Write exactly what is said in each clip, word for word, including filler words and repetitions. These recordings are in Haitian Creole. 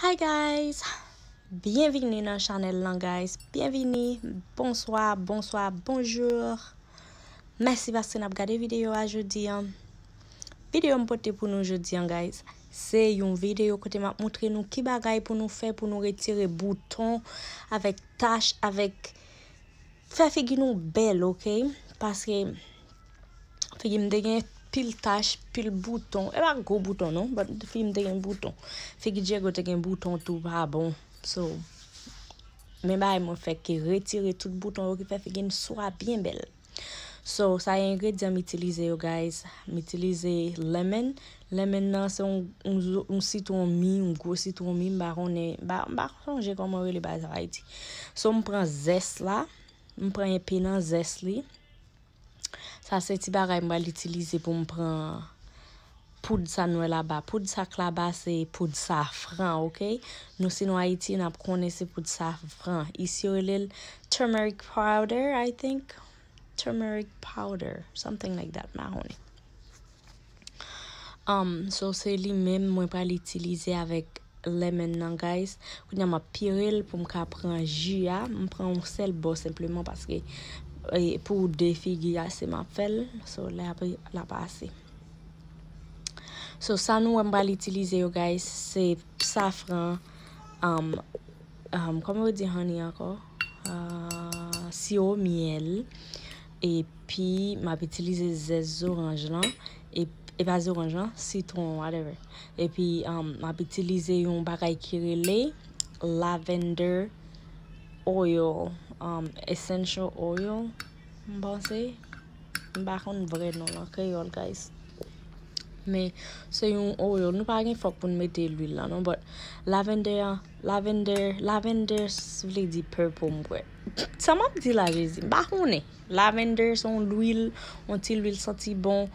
Hi guys! Byenvini nan chanèl lan guys. Byenvini, bonswa, bonswa, bonjou. Mèsi paske n ap gade videyo a jodi an. Videyo m pote pou nou jodi an guys, se yon videyo kote m ap montre nou ki bagay pou nou fè pou nou retire bouton avèk tach, avèk fè figi nou bèl, oke? Paske figi m te gen pil tach, pil bouton. E pa gwo bouton non, but figi m te gen bouton. Figi Diego te gen bouton tou pa bon. So, men bagay mwen fè ki retire tout bouton yo ki fè figi n swa byen bèl. So, sa e engredyan m itilize yo guys. M itilize lemon. Lemon nan se yon, yon, yon sitwon mi, yon gwo sitwon mi, m pa konnen, m pa, m pa sonje kòman yo rele bagay sa Ayiti. So, m pran zès la, m pran enpe nan zès li. Sa se ti bagay m pral itilize pou m pran poud sa n wè laba. Poud sa k laba se poud safran, oke? Nou si nou Ayiti, n ap konnen se poud safran. Isi yo rele l turmeric powder, I think. Turmeric powder, something like that, m pa konnen. Um, so se li menm mwen pral itilize avèk lemon nan guys. Kounye a m ap pire l pou m ka pran ji a. M pran yon sèl bò senpleman paske e, pou de figi a se m ap fè l. So lè apre l ap ase. So sa nou wè m pral itilize yo guys, se safran, um, um, kòman yo di honey ankò? Uh, siwo myèl. Epi m ap itilize zès zoranj lan. E, e pa zoranj lan, sitwon, whatever. Epi um, m ap itilize yon bagay ki rele lavender oil, um, essential oil, m panse. M pa konn vrè non l an kreyòl, guys. Men se yon oil. Nou pa gen fòk pou n mete lwil la non, but lavender, lavender, lavender vle di purple, m kwè. Sa m ap di la, Jezi? M pa konnen. Lavender se yon lwil, yon ti lwil santi bon,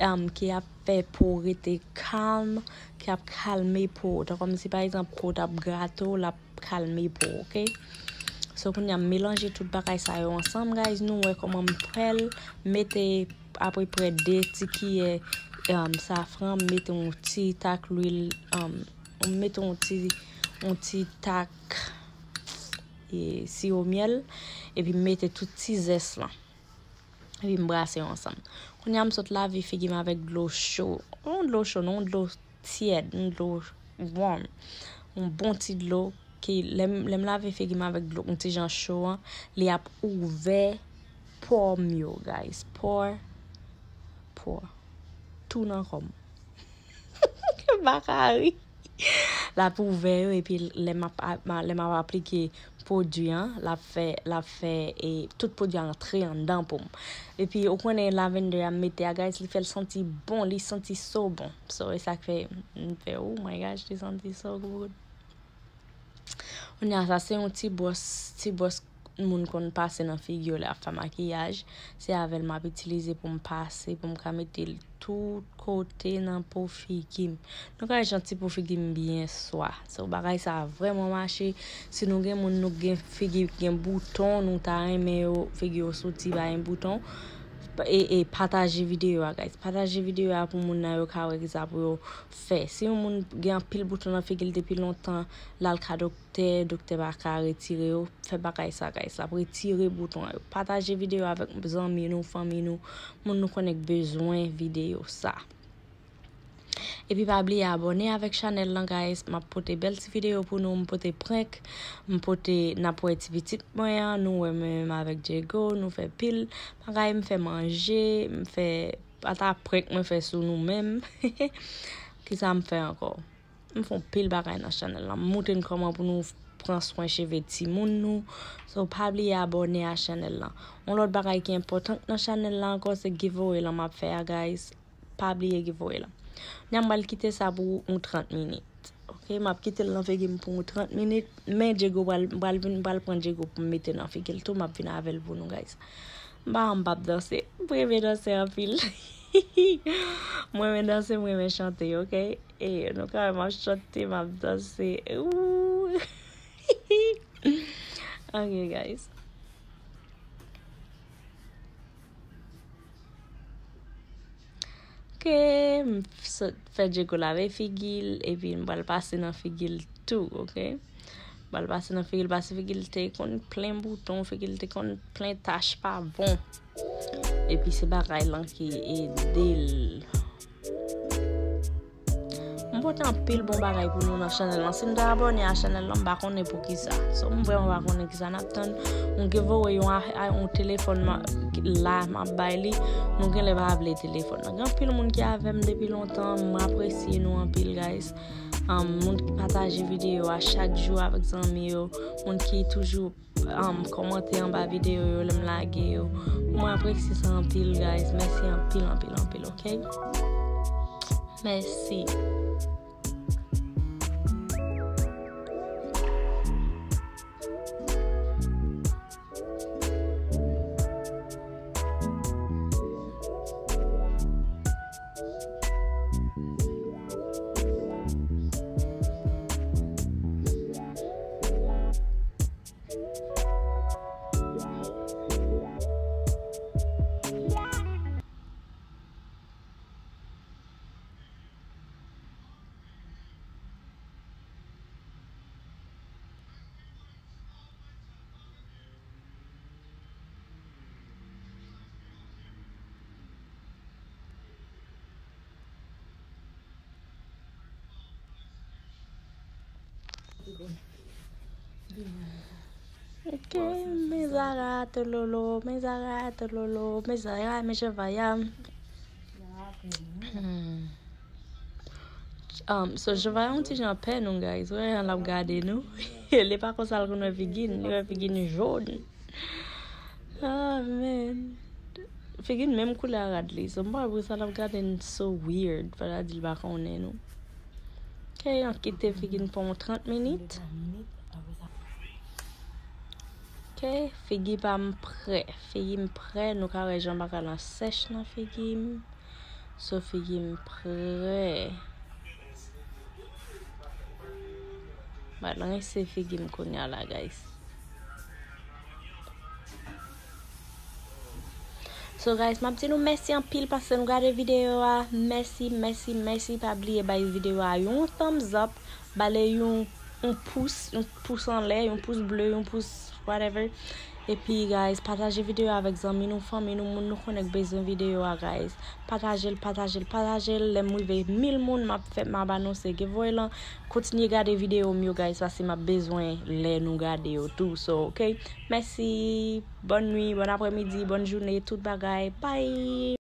um, ki ap fè po w rete kalm, ki ap kalme po w. Tan kòm si pa egzanp po w t ap grate w, l ap kalme po w, oke? So kounye a m melanje tout bagay sa yo ansanm, guys. Nou wè kòman m fè l. Mete apeprè de ti kiyè, um, safran, m mete yon ti tak lwil, um, m mete yon ti, yon ti tak e, siwo myèl, epi m mete tout ti zès lan. Epi m brase yo ansanm. Kounye a m sot lave figi m avèk dlo cho. Yon dlo cho non, yon dlo tyèd, yon dlo warm. Yon bon ti dlo ki lè m, lè m lave figi m avèk dlo yon ti jan cho an, li ap ouvè po m yo, guys. Po, po. Tou nan kò m. M pa ka ri. L ap ouvè yo, epi lè m ap, ap, lè m ap aplike pwodui an, l ap fè, l ap fè e, tout pwodui an rantre anndan po m. Epi ou konnen lavender a m mete a, guys, li fè l santi bon, li santi so bon. So e sa k fè m fè, oh my gosh, li santi so good. Kounye a sa se yon ti bwòs, ti bwòs moun konn pase nan figi yo lè y ap fè makiyaj. Se avè l m ap itilize pou m pase, pou m ka mete l tout kote nan po figi m. Nou ka wè jan ti po figi m byen swa. So bagay sa a vrèman mache. Si nou gen moun nou gen figi ki gen bouton, nou ta renmen yo figi yo soti pa gen bouton. E, e pataje videyo a, guys. Pataje videyo a pou moun nan yo ka wè kisa pou yo fè. Si yon moun gen anpil bouton nan figi l depi lontan, l al ka doktè, doktè pa ka retire yo, fè bagay sa, guys. L ap retire bouton yo. Pataje videyo avèk zanmi nou, fanmi nou, moun nou konnen k bezwen videyo sa. Epi pa bliye abòne avèk chanèl lan, guys. M ap pote bèl ti videyo pou nou, m pote prank, m pote n ap wè ti pitit mwen an, nou wè mwen menm avèk Diego, nou fè pil bagay, m fè manje, m fè ata prank mwen fè sou nou menm. Kisa m fè ankò? M fè yon pil bagay nan chanèl lan. M montre n kòman pou nou pran swen cheve timoun nou. So pa bliye abòne a chanèl lan. Yon lòt bagay ki enpòtan nan chanèl lan ankò se giveaway lan m ap fè a, guys. Pa bliye giveaway lan. Kounye a m pral kite sa pou yon trant minit. Oke, m ap kite l nan figi m pou yon trant minit. Men Diego pral, m pral vin, m pral pran Diego pou m mete nan figi l tou. M ap vin avè l pou nou, guys. M pa, m p ap danse. M renmen danse anpil. M renmen danse, m renmen chante, oke? E nou ka wè m ap chante, m ap danse. Ooh. Ok, guys. Ok, m sot fè Djeko lave figi l, epi m pral pase nan figi l tou, ok? M pral pase nan figi l, paske figi l te konn plen bouton, figi l te konn plen tach pa bon. Epi se bagay lan ki ede l. M pote anpil bon bagay pou nou nan chanèl lan. Si nou te abòne a chanèl lan, m pa konnen poukisa. So, m vrèman pa konnen kisa n ap tann. Nou gen voye yon a-, a-, yon telefòn ma-, la m ap bay li. Nou genlè pa vle telefòn nan. Gen anpil moun ki avè m depi lontan. M apresye nou anpil, guys. Um, moun ki pataje videyo a chak jou avèk zanmi yo. Moun ki toujou, um, kòmante anba videyo yo lè m lage yo. Mwen apresye sa anpil, guys. Mèsi anpil, anpil, anpil, ok? Mèsi. Ok, men Zara tololo, men Zara tololo, men Zara, men Jovaya. Hmm. Um, so Jovaya yon ti jan pè nou, guys. Wè, l ap gade nou. Li pa konsa l konn wè figi n, li wè figi n jòn. Ah, man. Figi n menm koulè a rad li. So, m pa wè poukisa l ap gade n so weird. Fò l ta di l pa konnen nou. Ok, n ap kite figi n pou yon trant minit. Ok, figi pa m prè. Figi m prè. Nou ka wè jan bagay lan sèch nan figi m. So, figi m prè. Mwen lanse figi m kounye a la, guys. So, guys, m ap di nou mèsi anpil paske nou gade videyo a. Mèsi, mèsi, mèsi. Pa bliye bay videyo a yon thumbs up. Ba li yon, yon pous, yon pous anlè, yon pous ble, yon pous whatever. Epi, guys, pataje videyo a avèk zanmi nou, fanmi nou, moun nou konnen k bezwen videyo a, guys. Pataje l, pataje l, pataje l. Lè m rive mil moun, m ap fè, m ap anonse giveaway lan. Kontinye gade videyo m yo, guys, paske m ap bezwen lè nou gade yo tou. So, ok? Mèsi. Bòn nwi, bòn aprèmidi, bòn jounen, tout bagay. Bye!